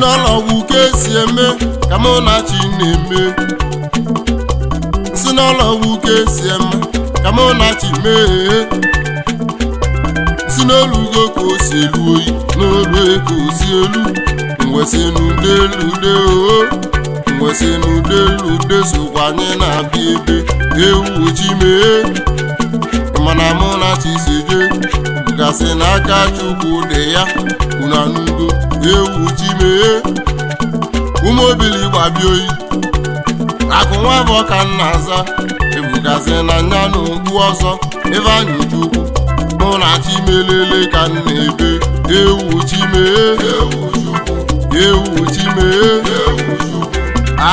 N'ụlọọgwụ ka esi eme ka mụ na chi na-eme. Si n'ụlọọgwụ ka esi eme ka mụ na chi mee. Si n'olugo ka o si elu oyi, n'olu ka o si elu. Mwesị n'udelude o, mwesị n'udelude sokwa anyị na-abịa ebe ewu chi mee. Mana mụ na chi si je gasị n'aka Chukwu dị ya. Unu anụgo? Ewu chi mee. Ụmụ obili gbabia oyi, akụ nwa bụ ka nna aza ebugasị na nya na okpu ọzọ. Ifeanyị Chukwu, mụ na chi melele ka m na-ebe. Ewu chi mee. Ewu Chukwu. Ewu chi mee. Ewu Chukwu.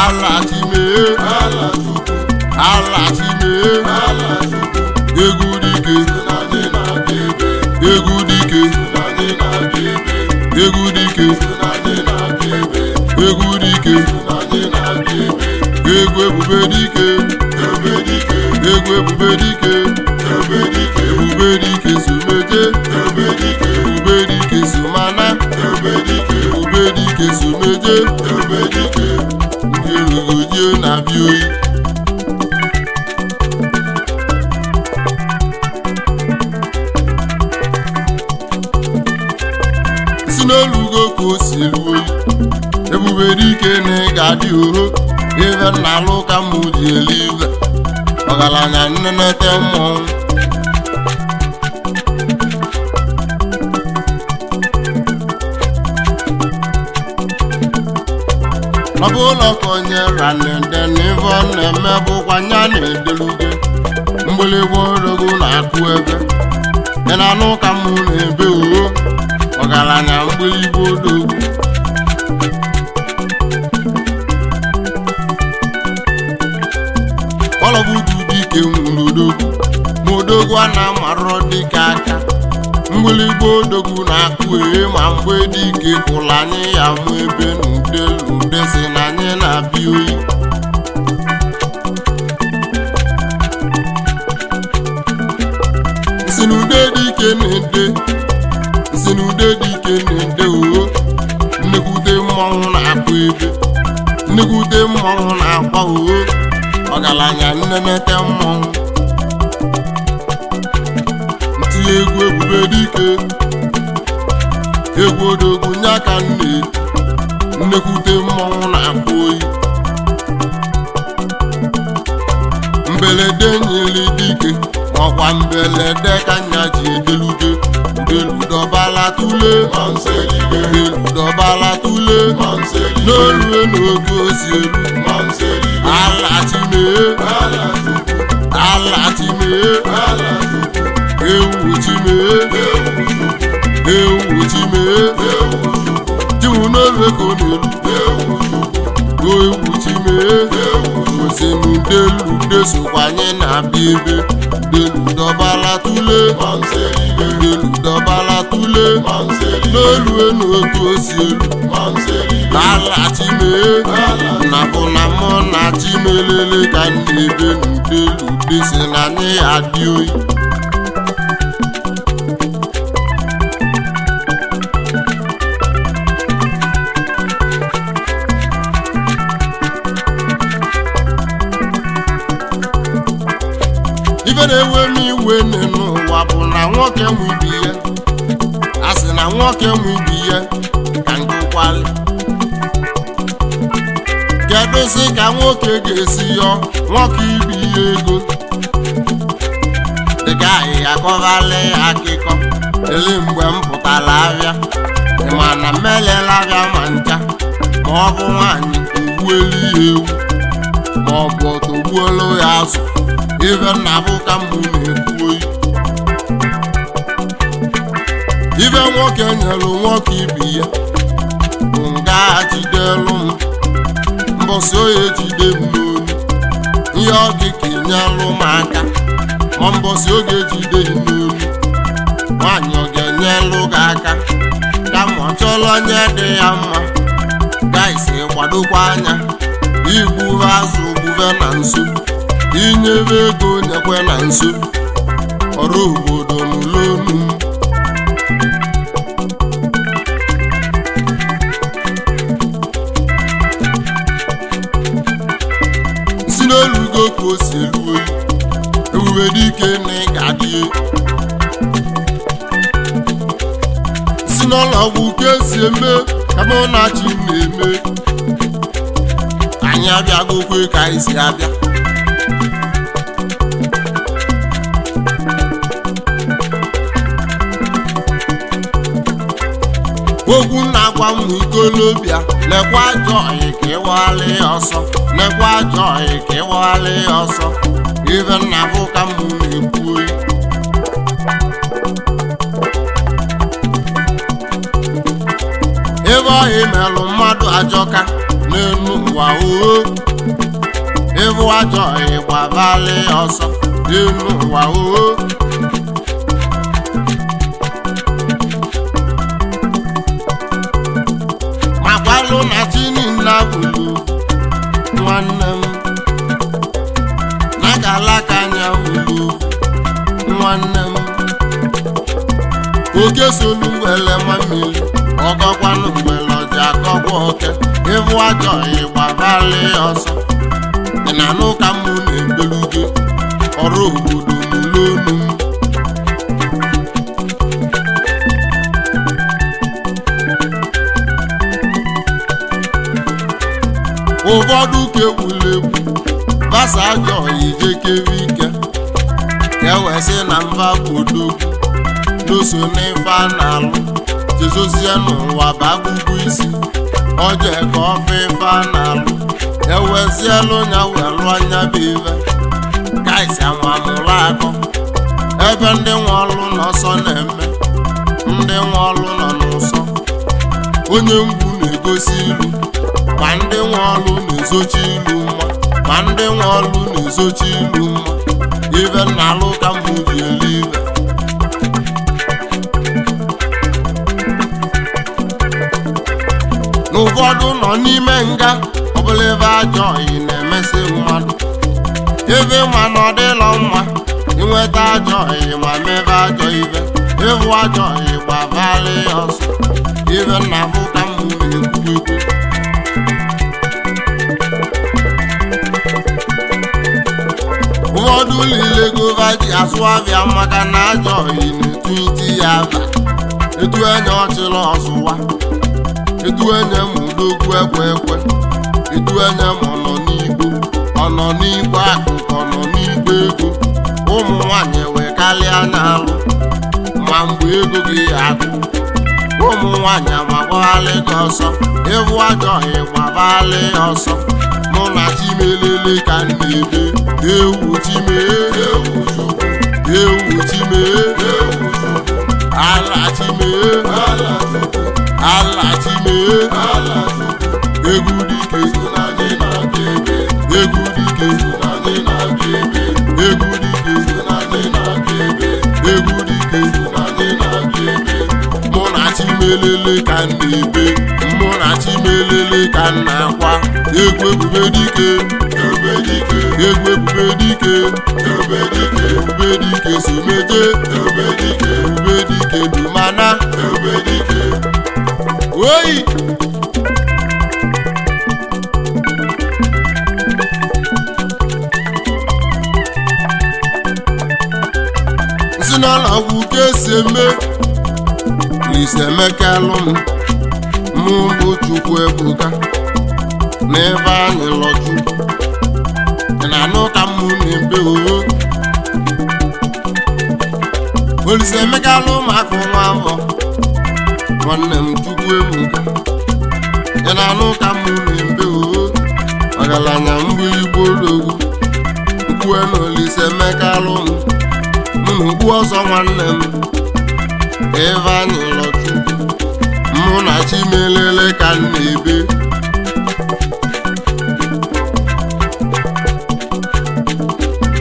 Ala chi mee. Ala Chukwu. Ala chi mee. Ala Chukwu. Egwu dike. Na anyị na-abịa ebe. Egwu dike. Na anyị na-abịa ebe. Egwu dike. Na anyị na-abịa ebe. Egwu dike. Na anyị na-abịa ebe. Egwu ebube dike. Ebube dike. Egwu ebube dike. Ebube dike. Ebube dike someje. Ebube dike. Ebube dike somana. Ebube dike. Ebube dike someje. Ebube dike. Ndị erugojie na-abịa oyi. Si n'olugo ka o si elu oyi. Ebube dike na ị ga-adị oho. Ife nna alụ ka mụ ji eli ive. Ọgaranya nnenete mmọnwụ. Ọ bụ ụlọ ka onye ranede na ife ọ na-eme bụkwa nya na-edeluge mgbịlịgba odogwu na-akụ ebe ị na-anụ ka mụ na-ebe oo. Ọgaranya mgbịlịgba odogwu. Ọlọbụdu dike nwụrụ odogwu, ma odogwu a na-amarọ dike aka. Mgbịlịgba odogwu na-akụ ee, ma mgbe dike kwụrụ anyị ya mụ ebe n'ude lude si na anyị na-abịa oyi. Si n'ude dike na-ede, si n'ude dike na-ede oo. Nnekwute mmọnwụ na-akụ ebe, nnekwute mmọnwụ na-akwa oo. Ọgaranya nnenete mmọnwụ ntinye egwu ebube dike, egwu odogwu nya ka m na-eti. Nnekwute mmọnwụ na-akwa oyi. Mbelede nyili dike, ọkwa mbelede ka nya ji edelude udeludọbala tule. Mamselibe. Udeludọbala tule. Mamselibe. N'olu n'oge osi elu. Mamselibe. Ala chimee. Ala Chukwu. Ala chimee. Ala Chukwu. Ewu chimee. Ewu Chukwu. Ewu chimee. Ewu Chukwu. Jiwu n'olu ego n'elu. Ewu Chukwu. Ewu chimee. Ewu Chukwu. Osemudelude sokwa anyị na-abịa ebe udeludọbala tule. Mamselibe. Udeludọbala tule. Mamselibe. N'olu n'otu osi elu. Mamselibe. Ala chimee. Ala. Na bụ na mụ na chimelele ka m na-ebe n'udelude si na anyị adị oyi. Ife na-ewe m iwe n'ụwa bụ na nwoke nwe ibi ya, a sị na nwoke nwe ibi ya ka nkụkwalị. Kedu sị ka nwoke ga-esi yọọ nwoke ibi ya ego dịka ahịhịa kọvalị akịkọ ele mgbe m pụtara abịa? Ma na mmelela abịa ma ncha, ma ọ bụ nwaanyị ogbuelu ya ewu, ma ọ bụ ọtọgbuolu ya azụ. Ife nna bụ ka mbụ na-ekwu oyi. Ife nwoke nyelu nwoke ibi ya bụ nga jidelu m mbọsị oye jide m n'olu ihe ọ dị ka enyelụ m aka, ma mbọsị oge jide m n'olu nwaanyị ọ ga-enyelụ gị aka kama ọ chọrọ onye dị ya mma. Gaisi kwadokwa anya igbuve azụ gbuve na nso, inyebe ego nyekwe na nso. Ọrụ obodo n'ụlọonu m. n'olugo ka o si elu oyi. Ebube dike na ị ga-adị. Si n'ụlọ ọgwụ ka esi eme ka mụ na chi m na-eme. Anyị abịagokwe ka anyị si abịa. Okwu na-agwa m ikolobịa, lekwa ajọ ọyị ka ịwaghalị ya ọsọ, lekwa ajọ ọyị ka ịwaghalị ya ọsọ. Ife nna bụ ka m na-ekwu oyi. Ebe ọyị melụ mmadụ ajọka n'elu ụwa oo. Ịbụ ajọ ọyị gbabalị ya ọsọ n'elu ụwa oo. Makwalụ na chinina bụlu nwanne m na galaka anya bụlu nwanne m. Oke solu ngwele nwa mmiri ọkọkwanụ ngwele ọja akọkwa oke. Ịbụ ajọ ịgbabalị ọsọ. Ị na-anụ ka mụ na-ebelugo ọrụ obodo n'ụlọonu m. Ụfọdụ ka egwuregwu gbasa ajọ ijekere ike ka e wee sị na mba bụ odogwu n'oso n'ife a na-alụ jezozie n'ụwa bụ agụgụ isi oje ka ọfe ife a na-alụ ewezielu nya welụ anya bụ ife kaisi amamụlụ akọ. Ebe ndị nwe ọlụ n'ọsọ na-eme, ndị nwe ọlụ nọ n'ụsọ. Onye mgbu na-egosi ilu, ma ndị nwe ọlụ na-ezochi ilu nwa, ma ndị nwe ọlụ na-ezochi ilu nwa. Ife nna-alụ ka mụ ji elu ibe. N'ụfọdụ nọ n'ime nga ọbụla ebe ajọ ọyị na-emesị mmadụ. Ebe ma na ọ dịlọ mma inweta ajọ ọyị ma mebe ajọ ibe. Ịbụ ajọ ọyị gbabalị ọsọ. Ife nna bụ ka mụ na-ekwu ekwu. Ụfọdụ niile gova ji asụ abịa maka na ajọ ọyị na-etu iti ya aba. Etu enye ọchịlọ ọzụwa, etu enye m udogwu ekwe ekwe, etu enye m ọnọ n'igbo ọnọ n'igbo akụ ka ọnọ n'igbo ego. Ụmụ nwanyị wee karịa n'alụ ma mgbe ego gị agụ. Ụmụ nwanyị amagbaghalị gị ọsọ. Ịbụ ajọ ịgbabalị ọsọ. Mụ na chimelele ka m na-ebe. Ewu chime, Ewu Chukwu, ewu chime, ewu Chukwu, ala chime, ala Chukwu, ala chime. Ala Chukwu, Egwu dike, so na anyị na-abịa ebe, egwu dike, so na anyị na-abịa ebe, egwu dike, so na anyị na-abịa ebe, egwu dike. So na anyị na-abịa ebe. Mụ na chimelele ka m na-ebe, mụ na chimelele ka m na-akwa. Egwu ebube dike, Ebube dike, egwu ebube dike, ebube dike, ebube dike someje, ebube dike, ebube dike dumana. Ebube dike. Oyi. Si n'ụlọ ọgwụ ka esi eme Olise emekalụ m. Mụ bụ Chukwu ebuka na ebe anyị lọchukwu. Ị na-anụ ka mụ na-ebe oo. Olise emekalụ maka nwa afọ nwanne m Chukwu ebuka. Ị na-anụ ka mụ na-ebe oo. Ọgaranya mgbịrịgba ologwu nkwue na Olise emekalụ m. Mụ na okpu ọzọ nwanne m ebe anyị lọchukwu. Mụ na chimelele ka m na-ebe.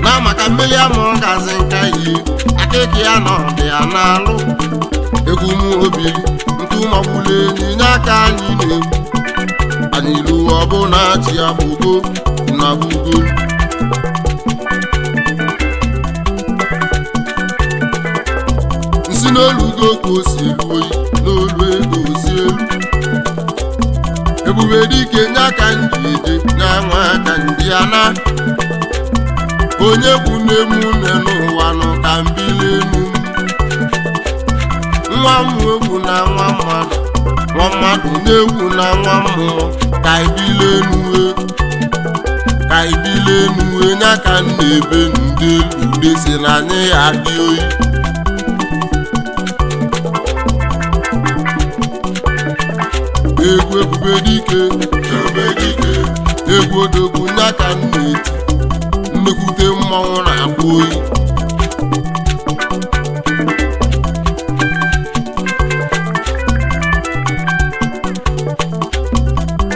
Na maka mmiri amụrụ gazi nka yi akịka ya nọ dị ya n'alụ. Egwu m obili ntụ magbulu enyi nye aka anyị na-egwu. Anyị ruo ọbụna chi abụgo na bugo. Nsi n'olugo ka o si elu oyi n'olu ego o si elu. Ebube dike nya ka nji eje nya nwa ka nji ana. Onye bụ nne m nne n'ụwa nụ ka mbilenu. Nwa m egwu na nwa mmadụ, nwa mmadụ na-egwu na nwa mmụọ, ka ibilenu ka ibilenu nya ka m na-ebe ndị ude si na anyị ya adị oyi. Egwu ebube dike, Ebube dike, egwu odogwu nya ka m na-eti, nnekwute mmanwụ na-akpụ oyi.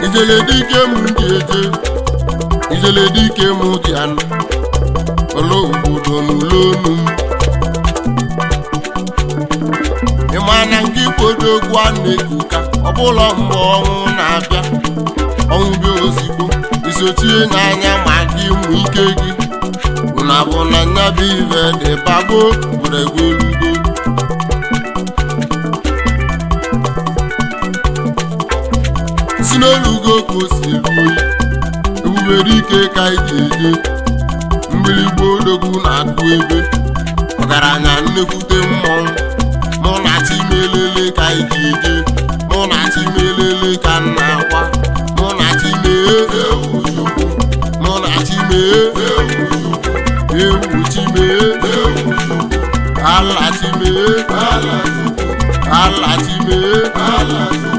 Ijele dike m ji eje, ijele dike m ji anụ ọla obodo n'ụlọ onu m. Ịma na nke ikpodogwu a na-ekuka ọbụla mgbe ọnwụ na-abịa, ọnwụ bịa ozigbo isochie n'anya ma gị mụ ike gị ụna bụ na nya bụ ive dị bago gburegwelugo. Si n'olugo ka o si elu oyi, ebubere ike ka iji eje mgbịrịgba odogwu na-akụ ebe ọgaranya nnekwute mmọnwụ. Mụ na chimelele ka iji eje, mụ na chimelele ka m na-akwa, mụ na chimee ewu Chukwu, mụ na chimee ewu Chukwu, ewu chimee ewu Chukwu, ala chimee ala Chukwu, ala chimee ala Chukwu.